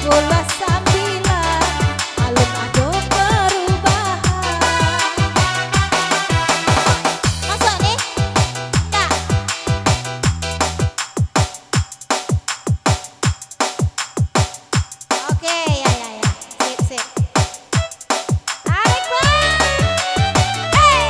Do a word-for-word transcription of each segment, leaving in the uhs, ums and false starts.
Bola sambilan, alun ado parubahan. Masuk ni? Ndak. Oke, ya, ya, ya. Sip, sip. Tarik, Bang. Hei.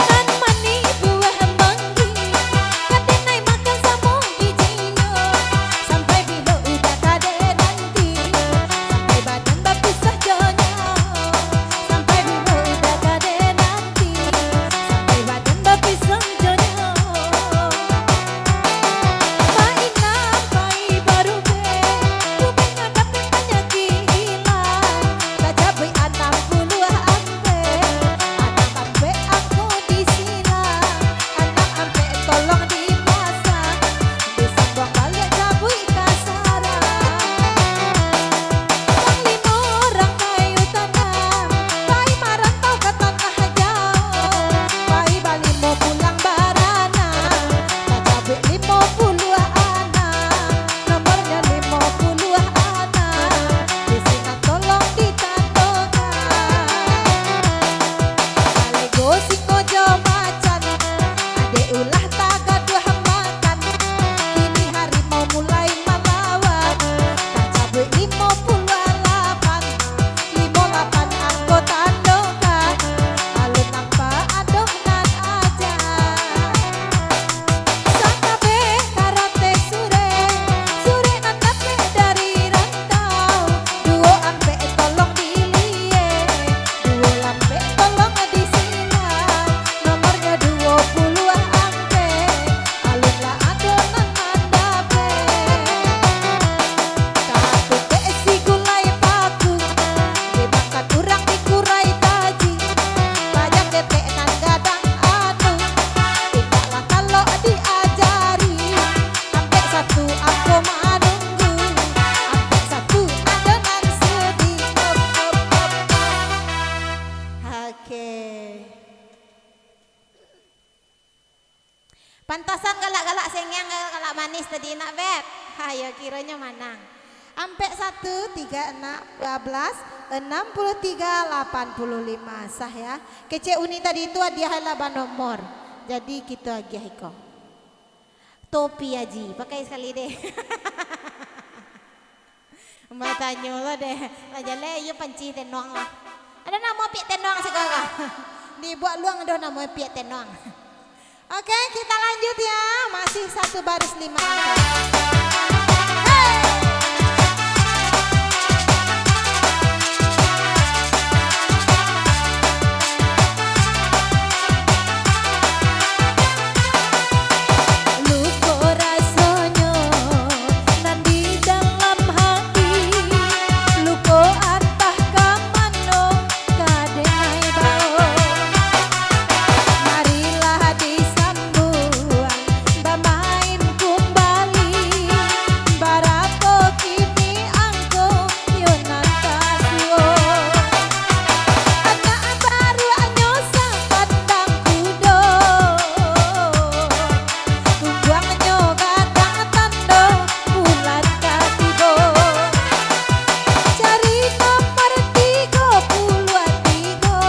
Nan manih buah manggih, ka denai makan samo bijinyo. Sampai bilo udah ka den nanti, sampai badan bapisah jo nyawo. Sampai bilo udah ka den nanti, sampai badan bapisah jo nyawo. Mainan pai barubeh, ubeh ngadapek panyakik ilang. Tacabuik anam puluah ampek, anam ampek angko disilang, anam ampek tolong dipasang, disambuang baliak cabuik ka sarang. Urang limo urang kayu tanam, pai marantau ka tanah jauah, pai balimo pulang baranang, tacabuik limo puluah anam, nomornyo limo puluah anam, di sinan tolong ditandokan. Balego singo jo macan, adek ulah tagaduah makan, kini harimau mulai malawan, tacabuik limo puluah lapan. Limo lapan angko tandokan, alun nampak ado nan ajan. Sakabeh karate surek, surek nan dapek dari rantau. Duo ampek tolong diliek, duo lampek tolong disilang. Nomornyo duo puluah ampek, alun lah ado nan mandapek. Katutek si gulai paku, dimakan urang di kurai taji. Paja ketek nan gadang anu, indak lah talok diajari. Ampek satu angko manunggu, ampek satu ado nan sudi. Oke. Pantasan galak-galak sengiang, galak-galak manis tadi, nak, Beb? Hayo, kironyo manang. Ampek satu, tiga anam, dua belas, anam puluah tiga, lapan puluah lima. Sah, ya. Kecek Uni tadi tu hadiah lah banomor. Jadi, kito agiah iko. Topi Aji, pakai sakali deh. Batanyo lo deh. Lah jaleh, iyo panci tenuang lah. Ado namo piak tenuang siko ko? Dibuek luang doh namo piak tenuang. Oke, kita lanjut ya. Masih satu baris lima angka. Hei! Luko rasonyo nan di dalam hati, luko antah ka mano ka denai bao. Marilah disambuang bamain kumbali, barapo kini angko yo nan tasuo. Anak baruaknyo sapandang kudo, tumbuangnyo gadang tando bulan ka tibo. Cari nomor tigo puluah tigo,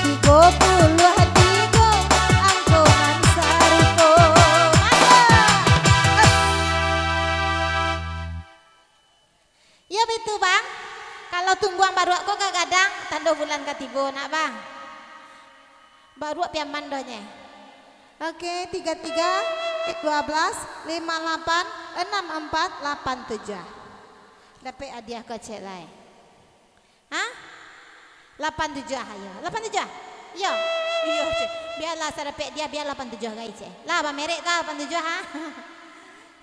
tigo puluah tigo angko nan sarupo. Mantap. Iyo bitu, Bang. Kalau tumbuang baruak ko ka gadang, tando bulan ka tibo, nak, Bang. Baruak piaman doh nye. Oke, tiga tiga, dua belas, lima lapan, enam empat, lapan tujuh. Dapek hadiah ko cek lai. Hah? Lapan tujuh, ayo. Lapan tujuh? Iyo. Iyo, cek. Bialah sadapek dia, biar lapan tujuh gai, cek. Lah, bamerek kah lapan tujuh, ha?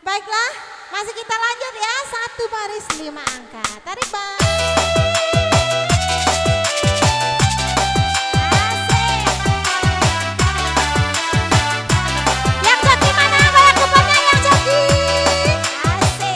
Baiklah, masih kita lanjut ya, satu baris lima angka. Tarik, Bang. Asik. Yang coki mana? Goyang kuponnya yang coki. Asik.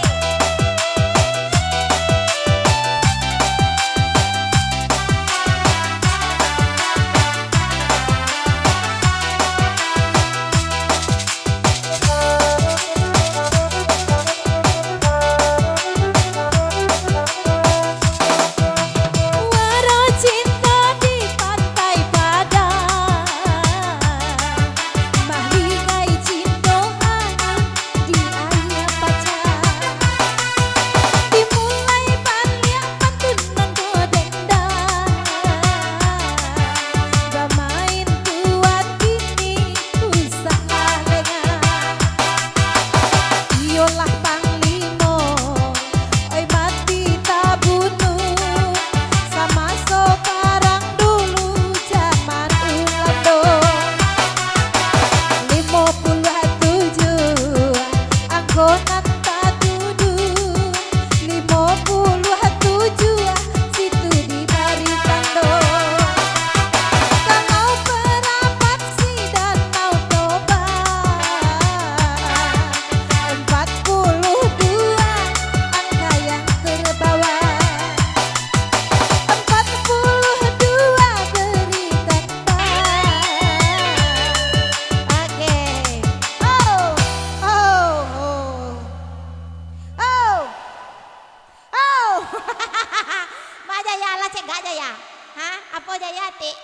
cegak Jaya? Ha? Apo Jaya, Tik?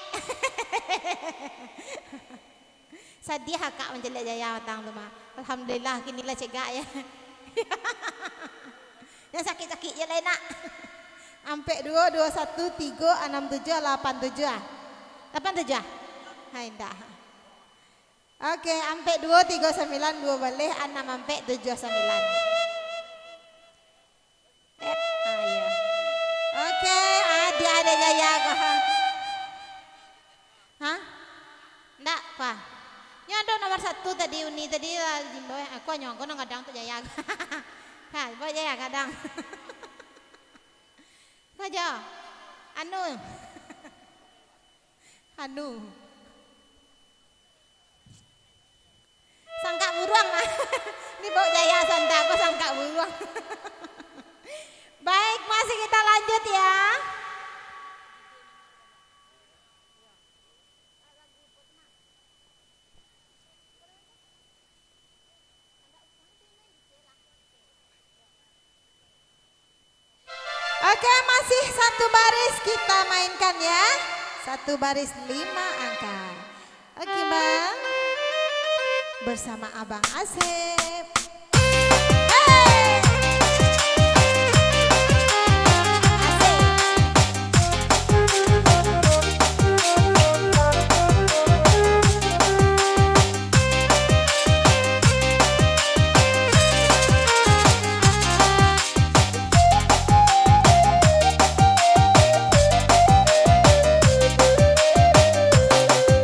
Sadiah akak mancaliak Jaya patang tu mah. Alhamdulillah, kini lah cegak, yo. Nan sakik-sakik se lai, nak. Ampek duo, duo satu, tigo, anam tujuah, lapan tujuah, ah. Lapan tujuah, ah? Hai, indak. Oke, ampek duo, tigo sambilan, duo baleh, anam ampek, tujuah sambilan. Ep, ah, iyo. Oke, ah, dia ada Jaya ko. Hah? Ndak, ko. Nyo ado nomor satu tadi, Uni tadi lah diimbau, eh. Ko nyo, ko nan gadang tu Jaya. Ha, imbau Jaya gadang. Ko jo. Anu. Anu. Sangkak buruang lah. Ini bau Jaya Santa, apa sangkak buruang? Baik, masih kita lanjut ya. Oke, masih satu baris kita mainkan ya. Satu baris lima angka. Oke, Bang. Bersama Abang Asep. Hey! Asik.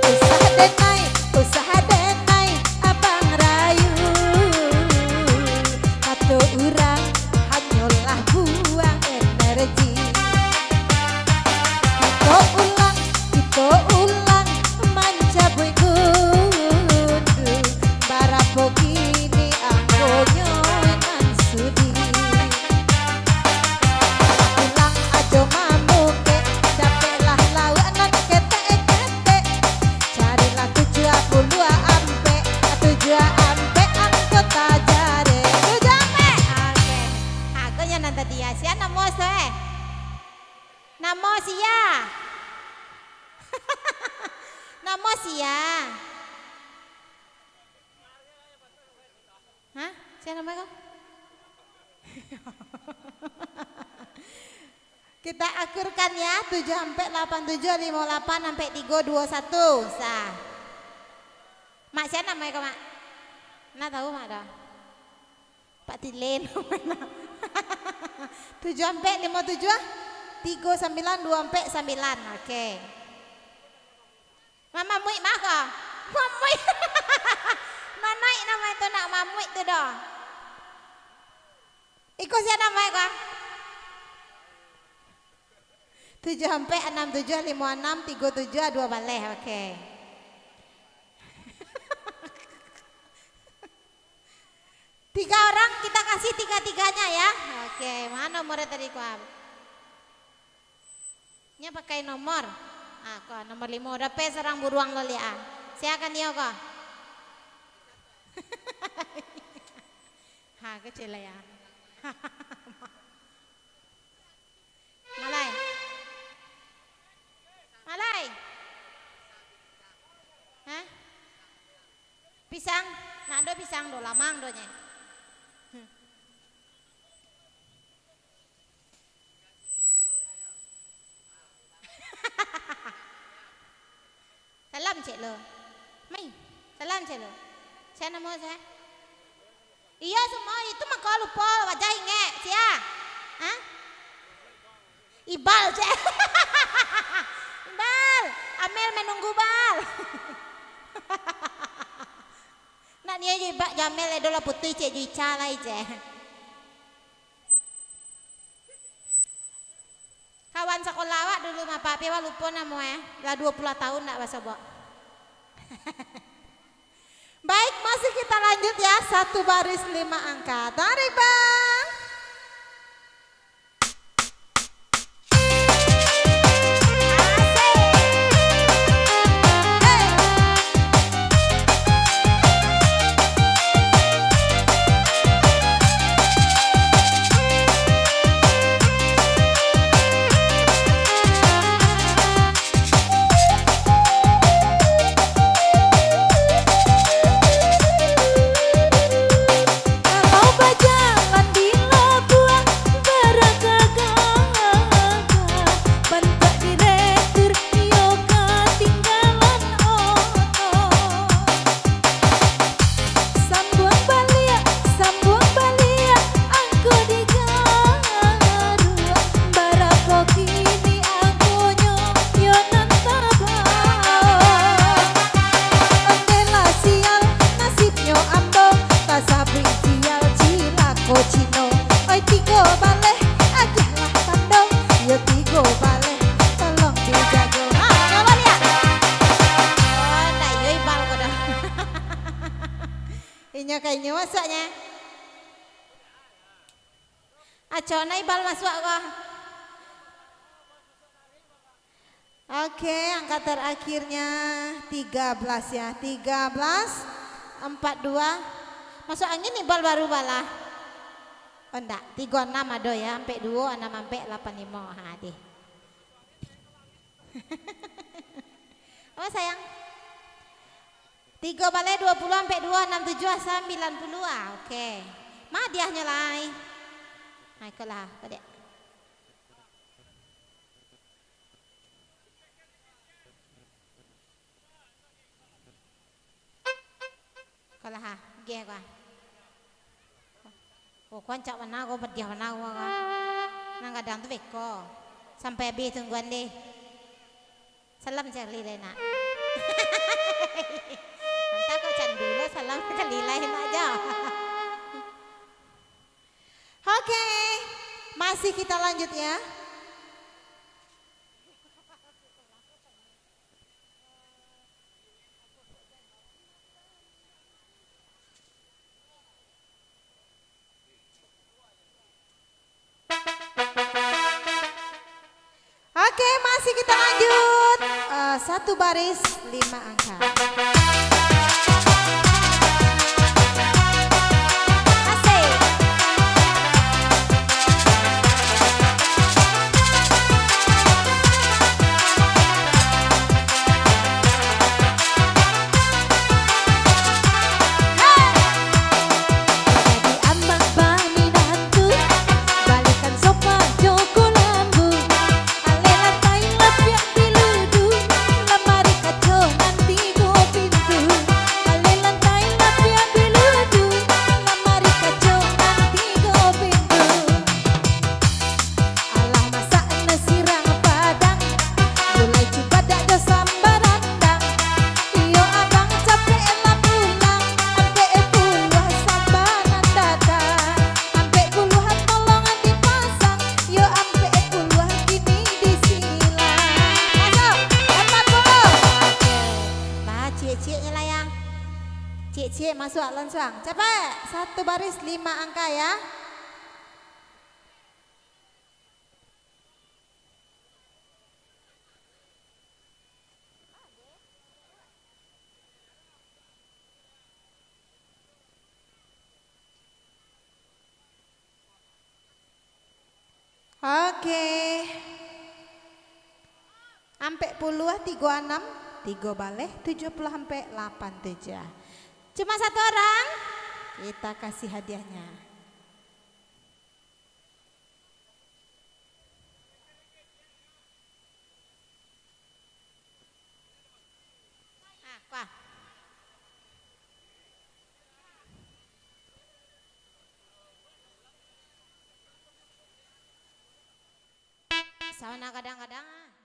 Usah denai, usah denai, abang rayu. Kato urang hanyolah buang energi. Kito ulang, kito ulang mancabuik gundu. Barapo kini angkonyo nan sudi? Pulang ajo mamukek, dapeklah lauak nan ketek-ketek. Carilah tujuah puluah ampek, tujuah ampek angko tajarek. Tujuah ampek. Oke. Angkonyo nan tadi ya. Sia namo sia, eh? Namo sia? Namo sia? Hah? Sia namo ko? Kita akurkan ya, tujuah ampek lapan tujuah limo lapan ampek tigo duo satu. Sah. Mak sia namo ko, Mak? Nah, tahu Mak dah. Pak Tilen. Tujuah ampek limo tujuah, tigo sambilan duo ampek sambilan. Oke. Mamamuik mah ko? Mamuik. Nanaik namo itu nak mamuik tu doh. Iko sia namo ko? Tujuh ampek, anam tujuh, limo anam, tigo tujuh, duo baleh. Oke. Tiga orang kita kasih tiga-tiganya ya. Oke, mana nomornya tadi, Kuam? Nya pakai nomor. Ah, ko nomor limo. Dapek sarang buruang lo liak, ah. Sia ka nio ko? Ha, kecil lah ya. Malai. Malai. Hah? Pisang? Nak ado pisang do, lamang do nye. Hmm. Salam cek lo. Mai, salam cek lo. Sia namo sia? Iyo, sumo itu mako lupo, wajah ingek. Sia? Hah? Ibal, cek. Ibal, Amel menunggu, Bal. Nak nio jo Ibal, jo Amel, edo lah putuih, cek, jo Ica lai, cek. Kawan sakolah awak dulu mah, Pak, tapi awak lupo namo, eh. Lah duo puluah tahun ndak basobok. Baik, masih kita lanjut ya, satu baris lima angka. Tarik, Bang. Asik. Hei. Nyo ka inyo masuaknyo. Aco, na Ibal masuak ko. Oke, angka terakhirnya tiga belas ya. Tiga belas, empat dua. Masuk angin Ibal baru balah. Oh, ndak. Tigo anam ado ya. Ampek duo, anam ampek, lapan limo. Ha, deh. Oh, sayang. Tigo baleh duo puluah ampek duo, anam tujuah, sambilan puluah. Ah, oke. Ma hadiahnyo lai? Nah, ikolah, kodek. Ikolah, ah, geh ko, ah. Oh, kau rancak bana ko, padiah bana ko, ko. Nan gadang tu beko. Sampai abih tungguan deh. Salam sakali lai, nak. Antah kok candu lo, salam sakali lai, nak, jo. Oke, masih kita lanjut, ya. Oke, masih kita lanjut. Eh, satu baris, lima angka. Asik. Jadi amak baminantu, balikan sopa jo kolambu. Aleh lantai lapiak biludu, lamari kaco nan tigo pintu. Aleh lantai lapiak biludu, lamari kaco nan tigo pintu. Alah masak nasi rang padang, gulai cubadak jo samba randang. Iyo abang capek lah pulang, ampek puluah samba nan datang. Ampek puluah tolong dipasang, yo ampek puluah kini disilang. Masuk, ampek puluah. Oke. Nah, ciek-cieknyo lah, ya. Ciek-ciek masuak lansuang. Capek. Satu baris lima angka, ya. Oke. Ampek puluah tigo anam, tigo baleh tujuah puluah ampek, lapan tujuah. Cuma satu orang, kita kasih hadiahnya. Ah, kuah. Sawana kadang-kadang, ah.